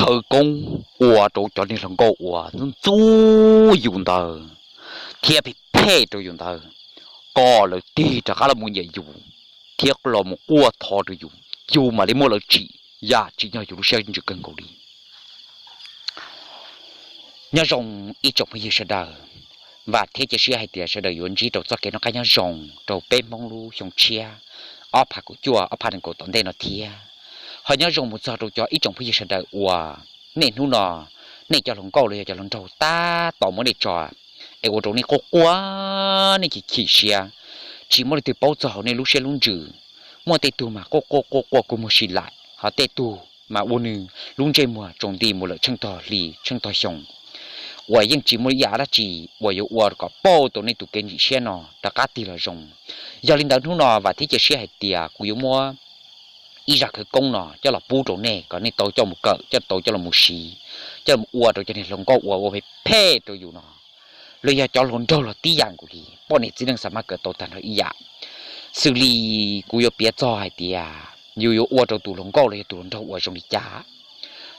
aw koob ua rau cov niag hluas nkauj uas ntxub ntxub yus ntawd thiab phem phem rau yus ntawd, kom lawv tig rov qab los mus nyiam yus thiab los mus quaj thov rau yus, yus mam li muab lawv tsim, yam tsim nyog yus lub siab ntsws kawg nkaus li. Nyob zoo ib tsoom phooj ywg sawv daws, vam thiab cia siab hais tias sawv daws yuav ntsib rau txoj kev noj qab nyob zoo rau peb Hmoob lub xyoo tshiab ob phav kaum cuaj ob phav nees nkaum tom ntej no thiab. Ho nyob zoo mus txog rau cov ib tsoom phooj ywg sawv daws uas nej hnub no nej cov hluas nkauj los yog cov hluas nraug tab tom muab nej tso es ua rau nej quaj quaj, nej chim chim siab, tsis muaj leej twg paub txog hauv nej lub siab lub ntsws. Muaj tej tug mas quaj quaj quaj quaj kua muag si laim, ho tej tug mas ua nws lub ntsej muag tsaus nti mus lawm tsheej tog hli tsheej tog xyoo uas yeej tsis muaj ib yam dab tsi uas yuav ua kom pauj tau nej tus kev ntsim siab no rov qab tig los zoo. Yog li ntawd hnub no vam thiab cia siab hais tias kuv yuav muab ib zaj khawv koob no coj los pub rau nej kom nej tau coj mus kawm, coj tau coj los mus siv, coj los ua rau cov niag hluas nkauj uas ua phem phem rau yus no, los yog cov hluas nraug los tib yam nkaus li, poj niam txiv neej xav mas kawm tau tag nrho ib yam. Xws li kuv yuav piav txog hais tias yus yuav ua rau tus hluas nkauj los yog tus hluas nraug uas zoo li cas.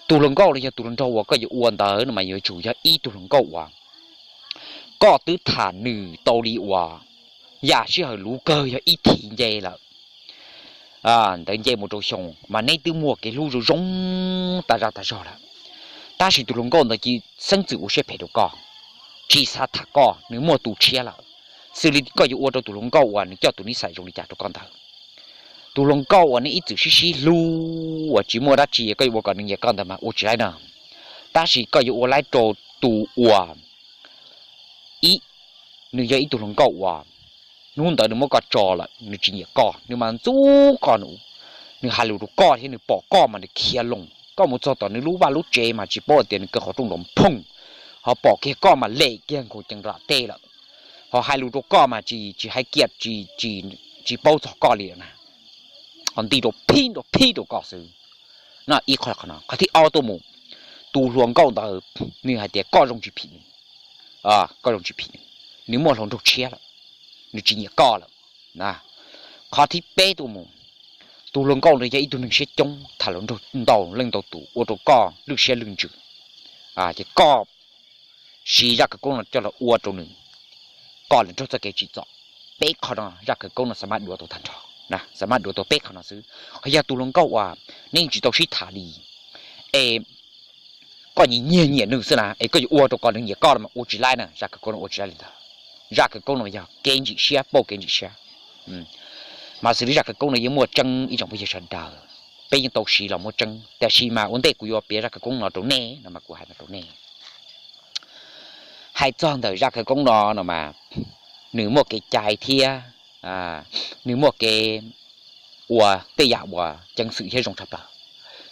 Tus hluas nkauj los yog tus hluas nraug uas koj yuav ua ntawd no mas yuav tsum yog ib tug hluas nkauj uas koj twb tham nws tau li uas yam sij hawm luv kawg yog ib thiv nce lawm, ntawd nce mus rau xyoo mas neb twb muaj kev hlub zoo zoo tas zaj tas zog lawm. Tab sis tus hluas nkauj ntawd cia li xeeb txwm ua siab phem rau koj, tsis xav tham koj, nws muaj tus tshiab lawm. Xws li koj yuav ua rau tus hluas nkauj uas nws coj tus nij xais zoo li cas rau koj ntawd. Tus hluas nkauj uas nws ib txwm sib sib hlub uas tsis muaj dab tsi koj yuav ua kom nws nyiam koj ntawd mas ua tsis laib no. Tab sis koj yuav ua laib rau tus uas ib, nws yog ib tug hluas nkauj uas hnub ntawd nws muab koj tso lawm nws tsis nyiam koj, nws mas ntxub koj, nws hais lus rau koj thiab nws pom koj mas nws khiav loo, koj mus txog tom nws lub vaj lub tsev mas tsis paub tias nws kaw qhov rooj nrov phooj, ho pom kiag koj mas lem kiag nkaus cees nram tej lawm, ho hais lus rau koj mas tsis hais kiag, tsis paub txog koj li lawm na, ho nti rau phib rau phib rau koj xwb. No ib qho, qhov no. Qhov thib ob tuaj mus, tus hluas nkauj ntawd nws hais tias koj zoo tsis phim nws, koj zoo tsis phim nws, nws muaj hluas nraug tshiab lawm, nws tsis nyiam koj lawm. Qhov thib peb tuaj mus, tus hluas nkauj ntawd yog ib tug neeg siab coob, tham hluas nraug ntau leej ntau tus ua rau koj lwj siab lwj ntsws, ces koj siv zaj khawv koob no coj los ua rau nws, koj lawv nrog txoj kev tsim txom. Peb qho no zaj khawv koob no xav mas duav tau tag nrho, xav mas duav tau peb qho no xwb. Ho yog tus hluas nkauj uas neb tsis tau sib tham li, es koj nyiam nyiam nyiam nws xwb na, es koj yuav ua rau kom nws nyiam koj los mas ua tsis laib na, zaj khawv koob no ua tsis laib li ntawd. Zaj khawv koob no yog kev ntsim siab, pauj kev ntsim siab. Mas xws li zaj khawv koob no yeej muaj tseeb ib tsoom phooj ywg sawv daws, peb yeej tau siv los muaj tseeb, tiam sis mas ua ntej kuv yuav piav zaj khawv koob no rau nej no mas kuv hais no rau nej. Hais txog ntawm zaj khawv koob no no mas nws muaj kev cai thiab nws muaj kev ua tej yam uas ceev xwm thiab zoo tshaj plaws.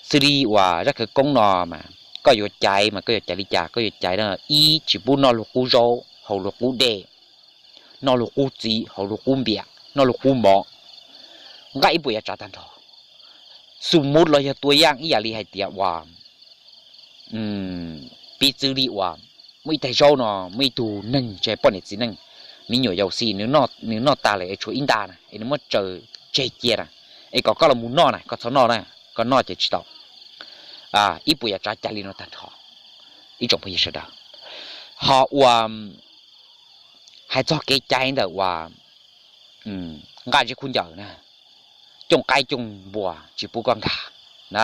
Xws li uas zaj khawv koob no mas koj yuav caiv mas koj yuav caiv li cas? Koj yuav caiv no, ib, tsis pub noj luag qub zaub haus luag qub dej, noj luag qub txiv haus luag qub npias noj luag qub mov, nqaij ib puas yav tsav tag nrho. Xus mus los yog tua yaj ib yam li hais tias uas piv txwv li uas muaj ib tais zaub no, muaj ib tug neeg tsis hais poj niam txiv neej, me nyuam yaus xis, nws noj tas lawm es tshuav ib nta na es nws muab tsaws tseg cia na, es kom koj los mus noj na, koj txhob noj na, koj noj ces tsis tau. Ib puas yav tsav cai li no tag nrho ib tsoom phooj ywg sawv daws. Ho ua hais txog kev cai ntawm uas nqaj zeb khub ncaws na, cooj qaib cooj npua tsis pub koj nkag na.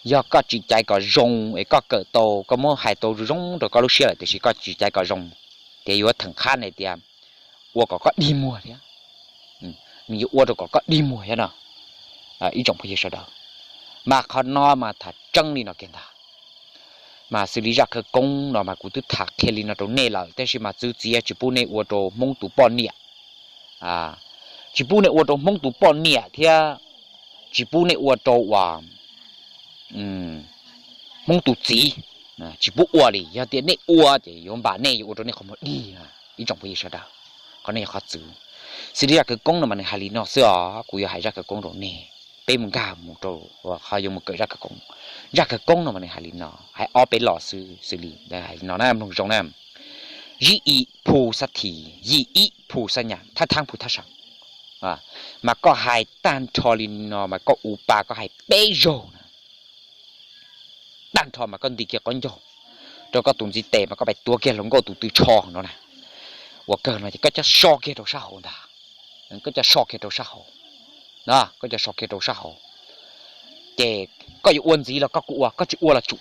Yog koj tsis caiv kom zoo es koj kawm tau, koj muab hais tau zoo zoo rau koj lub siab lawm tiam sis koj tsis caiv kom zoo, ces yuav theem qhab hais tias ua kom koj dig muag thiab, nws yuav ua rau kom koj dig muag thiab no ib tsoom phooj ywg sawv daws. Mas qhov no mas tham tseeb li no kiag ntag. Mas xws li zaj khawv koob no mas kuv twb tham qhia li no rau nej lawm, tab sis mas txwv txiav tsis pub nej ua rau Hmoob tus poj niam, tsis pub nej ua rau Hmoob tus poj niam thiab tsis pub nej ua rau uas Hmoob tus txiv, tsis pub ua li. Yog tias nej ua ces yuav npam nej, yuav ua rau nej qhov muag dig ib tsoom phooj ywg sawv daws. Qhov no yog qhov txwv. Xws li zaj khawv koob no mas nws hais li no xwb os, kuv yuav hais zaj khawv koob rau nej, peb mus nkag mus rau qhov yuav mus kawm zaj khawv koob. Zaj khawv koob no mas nws hais li no, hais ob peb los xwb, xws li hais li no na, mloog zoo na. Yij ib phu xab thim, yij ib phu xab nyas, thab thaab phu thab sam. Mas koj hais tag nrho li no mas koj u pa koj hais peb zaug na, tag nrho mas koj nti kiag qaub ncaug rau koj tus ntiv tes mas koj pais tuav kiag hluas nkauj tus tw tsho no na. Ua kawg no ces koj coj so kiag rau sab hauv ntag. Koj coj so kiag rau sab hauv no, koj coj so kiag rau sab hauv. Ces koj yuav ua ntxiv los koj kuj ua, koj tsis ua los tsum.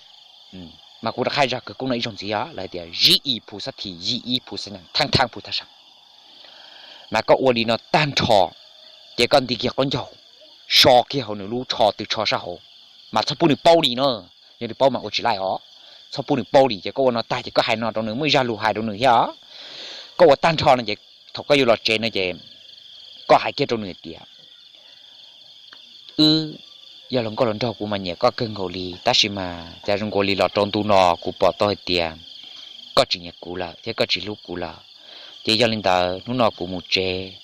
Mas kuv rov qab hais zaj khawv koob no ib zaug ntxiv os, lawv hais tias zib ib phu xab thi, yim ib phu xab nyas, thab thab phu thab sam. Mas koj ua li no tag nrho, ces koj nti kiag qaub ncaug, so kiag hauv nws lub tsho tw tsho sab hauv, mas txhob pub nws paub li no. Yog nws paub mas ua tsis laij os. Txhob pub nws paub li, ces koj ua no tag ces koj hais no rau nws, muaj ib zaj lus hais rau nws thiab os. Koj ua tag nrho no ces thaum koj yuav los tsev no ces koj hais kiag rau nws tias, wb yog hluas nkauj hluas nraug kuv mas nyiam koj kawg nkaus li, tab sis mas cas zoo nkaus li los rau ntu no kuv pom tau hais tias koj tsis nyiam kuv lawm thiab koj tsis hlub kuv lawm. Ces yog li ntawd hnub no kuv mus tsev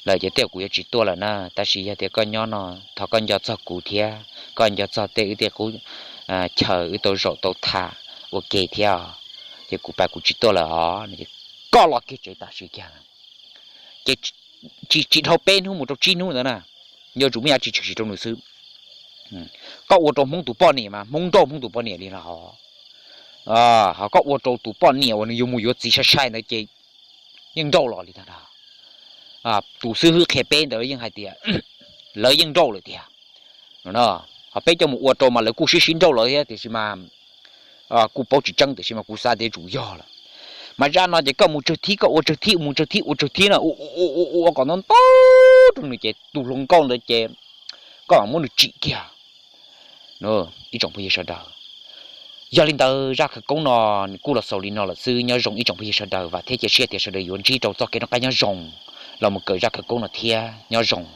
lawm ces tej zaum kuv yuav tsis tuaj lawm na, tab sis yog tias koj nyob no, thov koj nco txog kuv thiab koj nco txog tej wb tej qub chaw wb tau zaum tau tham ua ke thiab. Ces kuv pais kuv tsis tuaj lawm os. Koj los kiag tsev tam sim kiag, ces tsis dhau peb hnub mus rau tsib hnub ntawd na, yuav tsum muaj dab tsi tshwm sim rau nws xwb. Koj ua rau Hmoob tus poj niam mas Hmoob nrauj Hmoob tus poj niam li no. Ho koj ua rau tus poj niam uas nws yuav mus yuav txiv sai sai ntawd ces yeej nrauj los li ntag. Tus xib hwb qhia peb ntawd yeej hais tias lawv yeej nrauj lawm tiag. Ho peb coj mus ua rau mas lawv kuj sib sib nrauj lawm thiab, tiam sis mas kuj paub tsis tseeb, tiam sis mas kuv xav tias tsum yog lawm. Mas zaj no ces koj mus tsawg thib, koj ua tsawg thib, mus tsawg thib, ua tsawg thib no, ua ua ua ua kom ntau ntau rau nws ces tus hluas nkauj ntawd ces koj mam muab nws tsim kiag. Ib tsoom phooj ywg sawv daws, yog li ntawd zaj khawv koob no nws kuj los xaus li no lawm xwb. Nyob zoo ib tsoom phooj ywg sawv daws, vam thiab cia siab tias sawv daws yuav ntsib rau txoj kev noj qab nyob zoo los mus kawm zaj khawv koob no thiab. Nyob zoo.